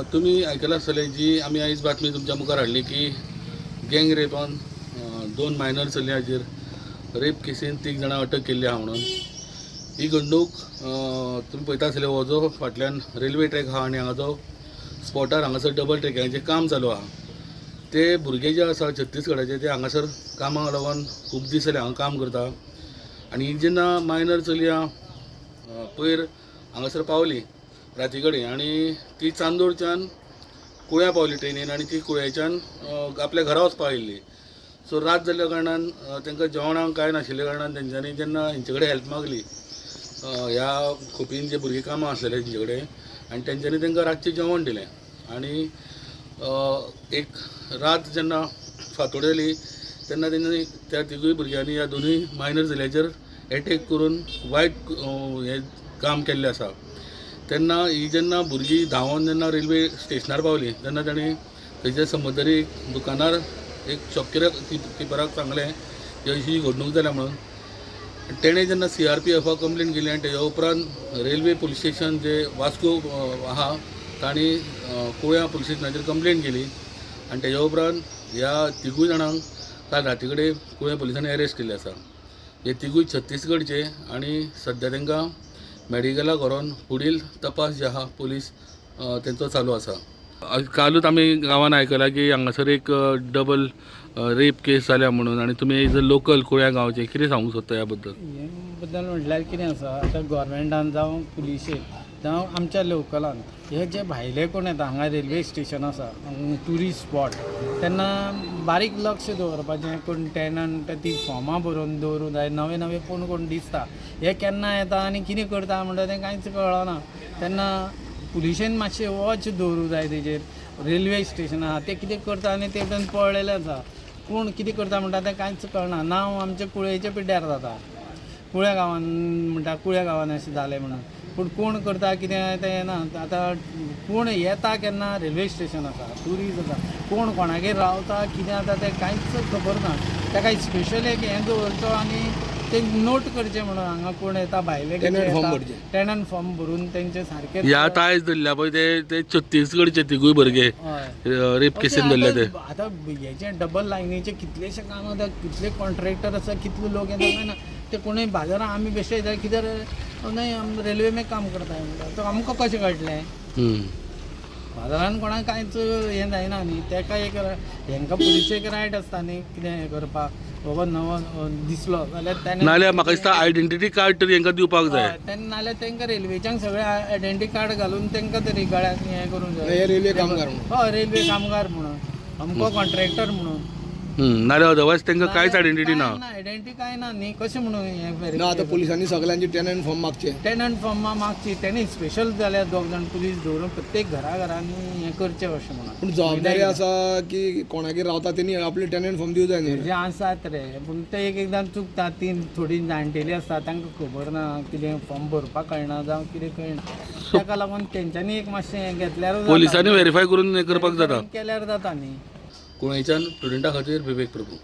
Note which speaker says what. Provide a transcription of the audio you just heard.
Speaker 1: तुमी आयकलां आसतलें जी आमी आयज बातमी तुमच्या मुखार हाडली की गँग रेपान दोन मायनर चलयांचेर रेप केसीन तीग जाणां अटक केल्ली आहा म्हणून. ही घडणूक तुमी पळयता आसतले, हो जो फाटल्यान रेल्वे ट्रॅक आहा आनी हांगा जो स्पॉटार हांगासर डबल ट्रॅकाचें काम चालू आहा, ते भुरगे जे आसा छत्तीसगडाचे, ते हांगासर कामाक लागून खूब दीस जाले हांगा काम करता. आनी जेन्ना मायनर चलयां पयर हांगासर पावली राती कडेन आनी ती चांदोरच्यान कुळ्यां पावली ट्रेनीन आनी ती कुळ्याच्यान आपल्या घरा वचपाक आयिल्ली. सो रात जाल्ल्या कारणान तांकां जेवणाक कांय नाशिल्ल्या कारणान तेंच्यांनी जेन्ना हेंचे कडेन हेल्प मागली, ह्या खोपीन जे भुरगीं कामां आसलेले तेंचे कडेन, आनी तेंच्यांनी तांकां रातचें जेवण दिलें. आनी एक रात जेन्ना फांतोड जाली तेन्ना तेंच्यांनी त्या तिगूय भुरग्यांनी ह्या दोनूय मायनर चलयांचेर एटॅक करून वायट हें काम केल्लें आसा. तेन्ना ही जेन्ना भुरगीं धांवोन जेन्ना रेल्वे स्टेशनार पावली तेन्ना तांणी थंयच्या समजदारी एक दुकानार एक शॉपकिपराक किपराक सांगलें की अशी ही घडणूक जाल्या म्हणून. तेणें जेन्ना सीआरपीएफाक कंप्लेन केली आनी तेज्या उपरांत रेल्वे पुलीस स्टेशन जे वास्को आहा तांणी कुळ्यां पुलीस स्टेशनाचेर कंप्लेन केली आनी तेज्या उपरांत ह्या तिगूय जाणांक काल राती कडेन कुळ्यां पुलिसांनी अरेस्ट केल्ले आसा. हे तिगूय छत्तीसगडचे आनी सद्या तांकां मेडिकलाक व्हरोन फुडील तपास जे आहा पुलीस तेंचो चालू आसा. कालूच आमी गांवान आयकलां की हांगासर एक डबल रेप केस जाल्या म्हणून, आनी तुमी एज अ लोकल कुळ्यां गांवचे कितें सांगूंक सोदता ह्या बद्दल?
Speaker 2: हे बद्दल म्हटल्यार कितें आसा, आतां गोवोरमेंटान जावं पुलिशेन जावं आमच्या लोकलान हे जे भायले कोण येता, हांगा रेल्वे स्टेशन आसा, ट्युरिस्ट स्पॉट, तेन्ना बारीक लक्ष दवरपाचें. कोण टेनंट ती फॉर्मां बरोवन दवरूंक जाय. नवे नवे कोण कोण दिसता, हे केन्ना येता आनी कितें करता म्हणटा तें कांयच कळना. तेन्ना पुलिशेन मातशें वॉच दवरूंक जाय तेजेर. रेल्वे स्टेशन आहा, ते कितें करता आनी ते पळयलें आसा, कोण कितें करता म्हणटा तें कांयच कळना. नांव आमचें कुळेच्या पिड्ड्यार जाता, कुळ्या गांवान म्हणटा, कुळ्या गांवान अशें जालें म्हणून, पूण कोण करता कितें तें ना. आतां कोण येता केन्ना, रेल्वे स्टेशन आसा, ट्युरिस्ट आसा, कोण कोणागेर रावता कितें जाता तें कांयच खबर ना. ताका स्पेशल एक हें दवरचो आनी ते नोट करचें म्हणून हांगा कोण येता भायले,
Speaker 3: Tenant form भरचे.
Speaker 2: टेनंट फॉर्म भरून तेंचे सारकें.
Speaker 1: ह्या आतां आयज धरल्या पळय ते छत्तीसगडचे तिगूय भुरगे रेप केसीन धरले ते.
Speaker 2: आतां हेचे डबल लायनीचे कितलेशे काम आतां, कितले कॉन्ट्रॅक्टर आसा, कितले लोक येता काय ना. ते कोणूय बाजारान आमी बेश्टे येता, कित्याक नाही हम रेल्वे में काम करता म्हणटा, तो आमकां कशें कळटलें? बाजारान कोणाक कांयच हें जायना न्ही. तेका एक हेंकां पुलिशेक रायट आसता न्ही कितें हें करपाक, बाबा नवो दिसलो जाल्यार तेणें
Speaker 1: नाल्यार म्हाका दिसता आयडेंटिटी कार्ड तरी हांकां दिवपाक जाय.
Speaker 2: हय, तेन्ना नाल्यार तांकां रेल्वेच्यांक सगळें आयडेंटिटी कार्ड घालून तांकां तरी गळ्याक हें करूंक जाय.
Speaker 3: हे रेल्वे कामगार म्हणून.
Speaker 2: हय, रेल्वे कामगार म्हणून, अमको कॉन्ट्रॅक्टर म्हणून.
Speaker 1: नाल्यार अदरवायज तांकां कांयच आयडेंटिटी ना.
Speaker 2: आयडेंटिटी काय ना न्ही, कशें म्हणून हें?
Speaker 3: ना, आतां पुलिसांनी सगळ्यांची टेनंट फॉर्म मागचे.
Speaker 2: टेनंट फॉर्मां मागची, तेणी स्पेशल जाल्यार दोग जाण पुलीस दवरून प्रत्येक घरा घरांनी हें करचें अशें म्हणून.
Speaker 3: पूण जबाबदारी आसा की कोणागेर रावता तेणी आपले टेनंट फॉर्म दिवं जाय न्ही.
Speaker 2: जे आसात रे, पूण ते एक एकदां चुकता. ती थोडीं जाणटेलीं आसता, तांकां खबर ना, कितें फॉर्म भरपाक कळना जावं कितें कळना, ताका लागून तेंच्यांनी एक मातशें हें घेतल्यार
Speaker 1: पुलिसांनी व्हेरीफाय करून हें करपाक जाता.
Speaker 2: केल्यार जाता न्ही.
Speaker 1: कुळेंच्यान स्टुडंटा खातीर विवेक प्रभू.